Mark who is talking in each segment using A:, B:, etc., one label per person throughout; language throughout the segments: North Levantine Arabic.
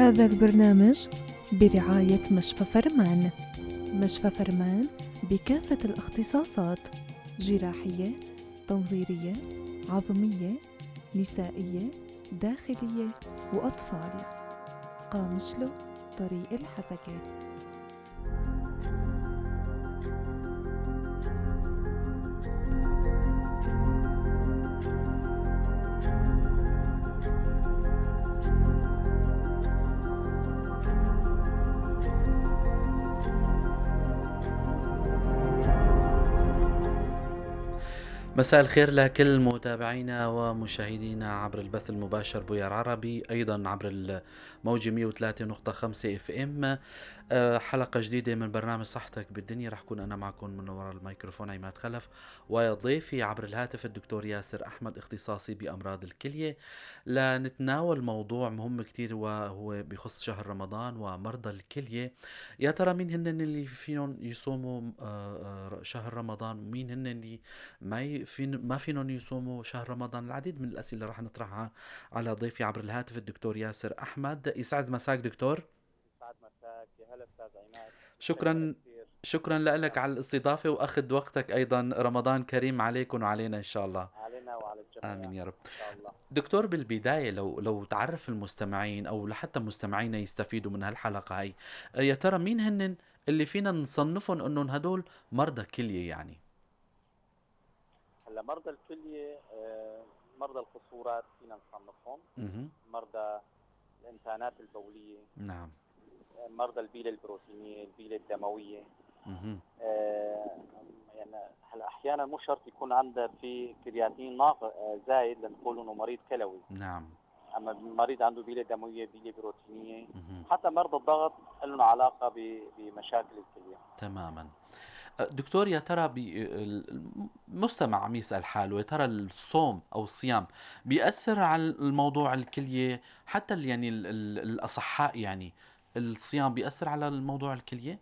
A: هذا البرنامج برعاية مشفى فرمان. مشفى فرمان بكافة الاختصاصات: جراحية، تنظيرية، عظمية، نسائية، داخلية وأطفال. قامشلو، طريق الحسكة.
B: مساء الخير لكل متابعينا ومشاهدينا عبر البث المباشر بوير عربي، ايضا عبر الموجة 103.5 FM. حلقة جديدة من برنامج صحتك بالدنيا، رح كون انا معكم من وراء الميكروفون عماد خلف، وضيفي عبر الهاتف الدكتور ياسر احمد، اختصاصي بامراض الكلية، لنتناول موضوع مهم كتير وهو بخص شهر رمضان ومرضى الكلية. يا ترى مين هن اللي فيهم يصوموا شهر رمضان، مين هن اللي ما فيهم يصوموا شهر رمضان؟ العديد من الأسئلة رح نطرحها على ضيفي عبر الهاتف الدكتور ياسر أحمد. يسعد مساك دكتور.
C: يسعد مساك، يا هلا استاذ عماد.
B: شكرا، شكرا لك على الاستضافة وأخذ وقتك أيضا. رمضان كريم عليكم وعلينا إن شاء الله.
C: علينا وعلى الجميع،
B: آمين يا رب.
C: إن شاء الله.
B: دكتور، بالبداية لو تعرف المستمعين أو لحتى مستمعينا يستفيدوا من هالحلقة هاي، يا ترى مين هن اللي فينا نصنفهم أنهم هدول مرضى كلية يعني؟
C: هلا مرضى الكلية، مرضى القصورات فينا نصنفهم، مرضى الإنتانات البولية،
B: نعم،
C: مرضى البيلة البروتينية، البيلة الدموية. يعني هلا أحيانا مو شرط يكون عنده في كرياتين ناقص زايد لنقول إنه مريض كلوي.
B: نعم.
C: أما مريض عنده بيلة دموية، بيلة بروتينية، حتى مرضى الضغط لهم علاقة بمشاكل الكلية.
B: تماما. دكتور، يا ترى المستمع عم يسأل حاله، يا ترى الصوم أو الصيام بيأثر على الموضوع الكلية؟ حتى يعني الأصحاء، يعني الصيام بيأثر على الموضوع الكلية؟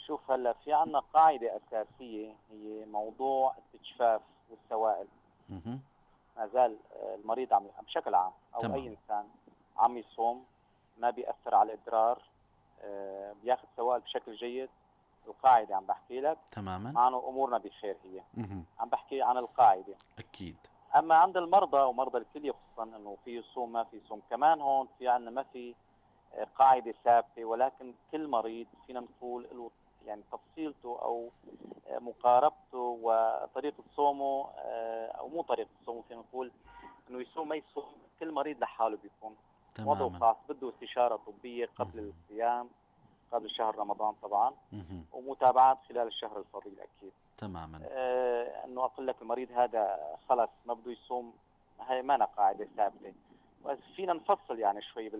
C: شوف، هلا في عنا قاعدة أساسية هي موضوع التجفاف والسوائل. ما زال المريض عم بشكل عام أو تمام. أي إنسان عم يصوم ما بيأثر على الإدرار، بياخذ سوائل بشكل جيد. القاعدة عم بحكي لك
B: تماما،
C: معناه أمورنا بخير. هي عم بحكي عن القاعدة
B: أكيد.
C: أما عند المرضى ومرضى الكلية خصوصا أنه في صوم ما في صوم، كمان هون في عندنا ما في قاعدة ثابتة، ولكن كل مريض فينا نقول له يعني تفصيلته أو مقاربته وطريقة صومه، أو مو طريقة صومه، فينا نقول أنه يصوم ما يصوم، كل مريض لحاله بيكون وضعه خاص، بده استشارة طبية قبل الصيام، قبل شهر رمضان طبعا، ومتابعات خلال الشهر الفضيل اكيد.
B: تماما.
C: انه اقول لك المريض هذا خلص ما بده يصوم، هي ما قاعدة ثابتة، بس فينا نفصل يعني شوي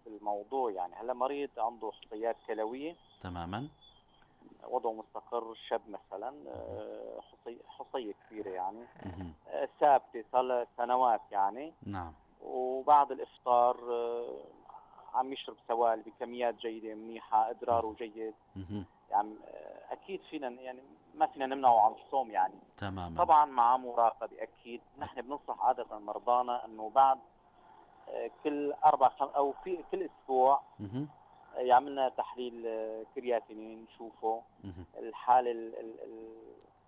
C: بالموضوع. يعني هلا مريض عنده حصيات كلويه،
B: تماما،
C: وضعه مستقر، شاب مثلا، حصيه كبيرة يعني، ثابتة صار لها سنوات يعني،
B: نعم،
C: وبعد الافطار عم يشرب سوائل بكميات جيدة منيحة، إدراره جيد، يعني أكيد فينا يعني ما فينا نمنعه عن الصوم يعني.
B: تماما.
C: طبعا مع مراقبة أكيد. نحن بننصح عادة مرضانا إنه بعد كل 4 أو في كل أسبوع يعملنا تحليل كرياتينين، نشوفه الحالة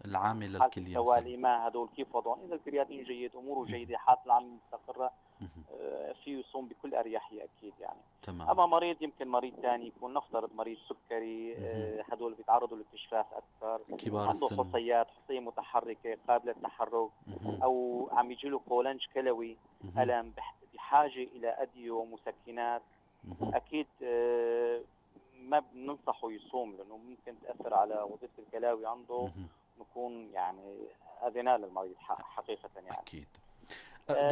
B: العامة للكلية،
C: السوائل ما هدول كيف وضعهم. إذا الكرياتين جيد، أموره جيدة، حالته العامة مستقرة، فيه يصوم بكل أريحية أكيد يعني.
B: تمام.
C: أما مريض يمكن مريض ثاني يكون نفترض مريض سكري، هدول بيتعرضوا للتجفاف أكثر،
B: كبار
C: عنده
B: السن،
C: حصيات، حصية متحركة قابلة للتحرك، أو عم يجي له قولنج كلوي، ألم، بحاجة إلى أدوية ومسكنات، أكيد ما بننصحه يصوم لأنه ممكن تأثر على وظيفة الكلاوي عنده، نكون يعني أذيناه للمريض حقيقة يعني.
B: أكيد.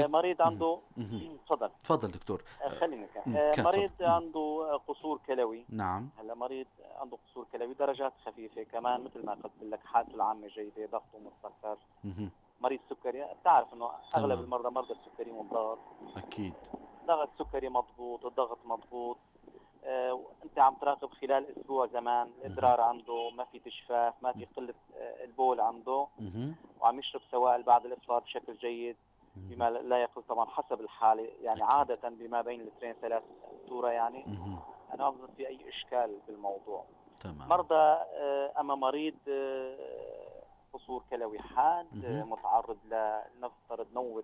C: مريض عنده تفضل.
B: تفضل دكتور.
C: خلينا مريض عنده قصور كلوي.
B: نعم.
C: هلا مريض عنده قصور كلوي درجات خفيفة، كمان مثل ما قلت لك حالته العامة جيدة، ضغطه مستقر. مريض سكري، بتعرف انه اغلب المرضى مرضى السكري والضغط.
B: اكيد.
C: ضغط سكري مضبوط، الضغط مضبوط، انت عم تراقب خلال اسبوع زمان، الادرار عنده ما في تجفاف، ما في قلة البول عنده، وعم يشرب سوائل بعد الافطار بشكل جيد، بما لا يقل طبعا حسب الحالة يعني عادة بما بين 2 3 الدكتورة يعني. انا ما بظن في اي اشكال بالموضوع. تمام. مرضى اما مريض قصور كلوي حاد متعرض لنفترض نوبه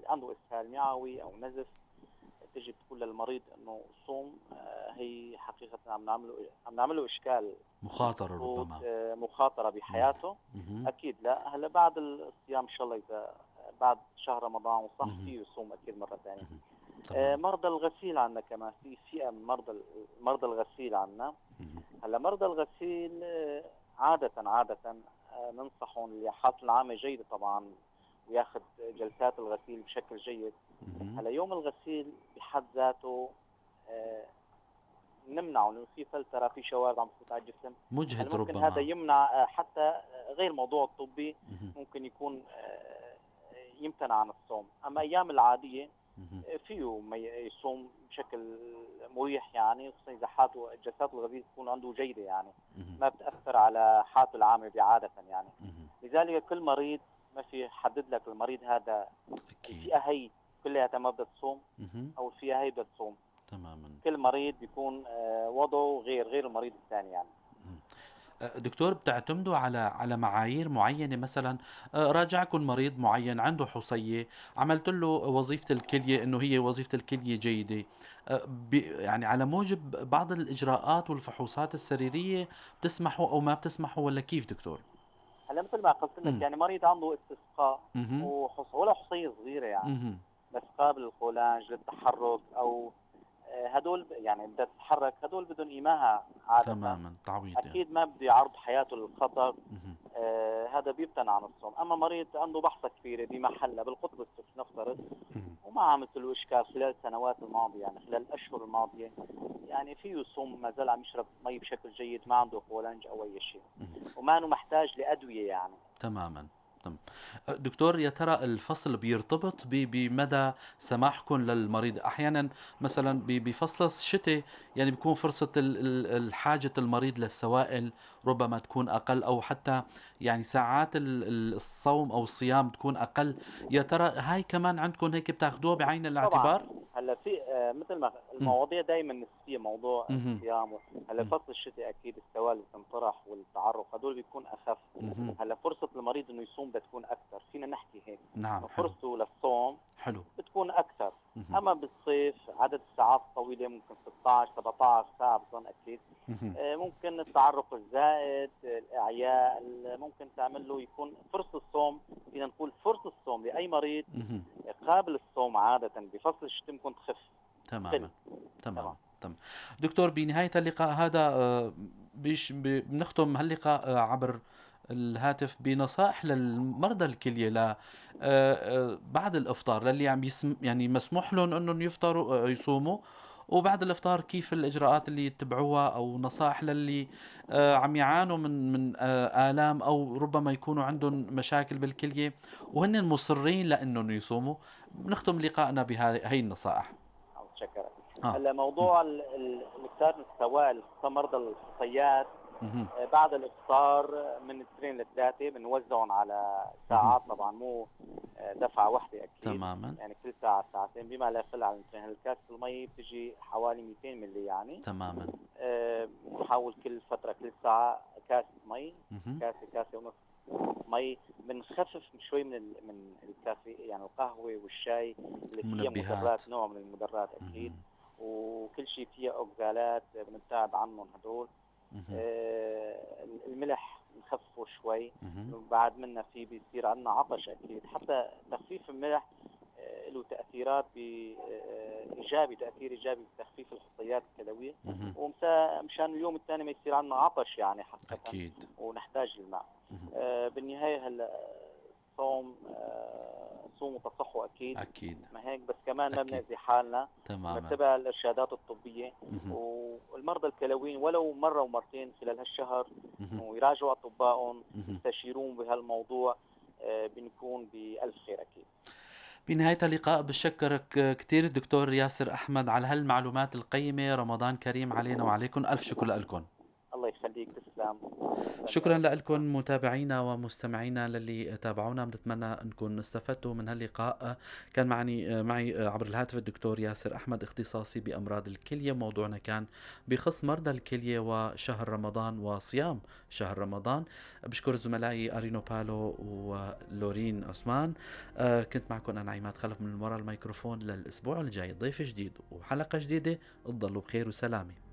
C: عنده اسهال معوي او نزف، تجي تقول للمريض انه صوم، هي حقيقة عم نعمله اشكال،
B: مخاطره ربما،
C: مخاطره بحياته. اكيد لا. هلا بعد الصيام ان شاء الله اذا بعد شهر رمضان وصح فيه يصوم اكيد مرة ثانية. مرضى الغسيل عندنا كمان في فئة من مرضى الغسيل عندنا. هلا مرضى الغسيل عادة ننصحهم اللي حالته العامة جيدة طبعا وياخذ جلسات الغسيل بشكل جيد. هلا يوم الغسيل بحد ذاته نمنعه لانه في فلترة، في شوارد عم تفوت على الجسم،
B: مجهد
C: ربما، ممكن هذا يمنع حتى غير موضوع الطبي ممكن يكون يمتنع عن الصوم. اما ايام العادية فيه يصوم بشكل مريح يعني، خصوصا اذا حالته جلسات الغسيل تكون عنده جيدة يعني، ما بتاثر على حالته العامة بعادة يعني. لذلك كل مريض ما في حدد لك المريض هذا الفئة هي كلها ما بدها تصوم او الفئة هي بدها تصوم.
B: تماما.
C: كل مريض بيكون وضعه غير المريض الثاني يعني.
B: دكتور، بتعتمدوا على معايير معينة؟ مثلا راجعكم مريض معين عنده حصيه، عملت له وظيفة الكلية انه هي وظيفة الكلية جيدة، يعني على موجب بعض الاجراءات والفحوصات السريرية بتسمحوا او ما بتسمحوا ولا كيف دكتور؟
C: هلا مثل ما قلت لك يعني مريض عنده استسقاء ولا حصيه صغيرة يعني بس قابل للقولانج للتحرك او هدول يعني بدها تتحرك، هدول بدهم ايماها عادة.
B: تماما، تعويض
C: اكيد يعني. ما بده يعرض حياته للخطر. هذا بيمتنع عن الصوم. اما مريض عنده بحصة كبيرة بمحلها بالقطب السفلي نفترض وما عملت له اشكال خلال السنوات الماضية يعني خلال الاشهر الماضية يعني فيه يصوم، ما زال عم يشرب مي بشكل جيد، ما عنده قولنج او اي شيء وما انه محتاج لادويه يعني.
B: تماما. دكتور، يا ترى الفصل بيرتبط بمدى سماحكم للمريض؟ احيانا مثلا بفصل الشتاء يعني بيكون فرصة الحاجة المريض للسوائل ربما تكون اقل، او حتى يعني ساعات الصوم او الصيام تكون اقل. يا ترى هاي كمان عندكم هيك بتاخذوها بعين الاعتبار؟
C: طبعا. هلا في مثل ما المواضيع دائما نسبيه، موضوع الصيام. هلا فصل الشتاء اكيد السوائل اللي بتنطرح والتعرق هدول بيكون اخف. هلا فرصة المريض انه يصوم بتكون اكثر، فينا نحكي هيك.
B: نعم،
C: فرصته للصوم
B: حلو
C: بتكون اكثر. اما بالصيف عدد الساعات الطويلة ممكن 16 17 ساعة بظن اكيد. ممكن التعرق الزائد، الاعياء، ممكن تعمل له يكون فرصة الصوم، فينا نقول فرصة الصوم لاي مريض قابل الصوم عادة بفصل الشتاء ممكن تخف.
B: تماما. تمام. دكتور، بنهاية اللقاء هذا بنختم هاللقاء عبر الهاتف بنصائح للمرضى الكلية بعد الافطار، للي عم يعني مسموح لهم انهم يفطروا يصوموا، وبعد الافطار كيف الاجراءات اللي يتبعوها، او نصائح للي عم يعانوا من آلام او ربما يكونوا عندهم مشاكل بالكلية وهن مصرين لانهم يصوموا. بنختم لقائنا بهي النصائح.
C: شكرا. هلا موضوع الاكثار من السوائل خصوصا مرضى الحصيات بعد الافطار من 2 ل 3 بنوزعهم على ساعات، طبعا مو دفعه واحدة اكيد.
B: تماما.
C: يعني كل ساعة ساعتين بما لا يقل عن 2. الكاس المي بتجي حوالي 200 ملي يعني.
B: تماما.
C: بنحاول كل فترة كل ساعة كاس مي، كاسه ونص مي. بنخفف شوي من الكافي يعني القهوة والشاي اللي فيها مدرات، نوع من المدرات اكيد، وكل شيء فيها اوكزالات بنبتعد عنهم هدول. الملح نخففه شوي. بعد منا في بيصير عندنا عطش اكيد. حتى تخفيف الملح له تاثيرات ايجابي، تاثير ايجابي بتخفيف الحصيات الكلويه، ومشان اليوم الثاني ما يصير عندنا عطش يعني حقيقة
B: اكيد،
C: ونحتاج الماء. بالنهاية هلا الصوم صوم وتصحوا اكيد
B: اكيد،
C: ما هيك، بس كمان ما بنأذي حالنا.
B: تماما.
C: نتبع الارشادات الطبية. والمرضى الكلويين ولو مرة ومرتين خلال هالشهر ويراجعوا اطبائهم، يستشيرون بهالموضوع، بنكون بالف خير اكيد.
B: بنهاية اللقاء بشكرك كثير الدكتور ياسر أحمد على هالمعلومات القيمة. رمضان كريم علينا وعليكم. ألف شكر لكم.
C: الله الله يخليك، تسلم.
B: شكرا لكم متابعينا ومستمعينا للي تابعونا، بنتمنى انكم استفدتوا من هاللقاء. كان معي عبر الهاتف الدكتور ياسر احمد، اختصاصي بامراض الكليه. موضوعنا كان بخص مرضى الكلية وشهر رمضان وصيام شهر رمضان. بشكر زملائي ارينو بالو ولورين عثمان. كنت معكم انا عماد خلف من وراء الميكروفون. للاسبوع الجاي ضيف جديد وحلقه جديدة، تضلوا بخير وسلامه.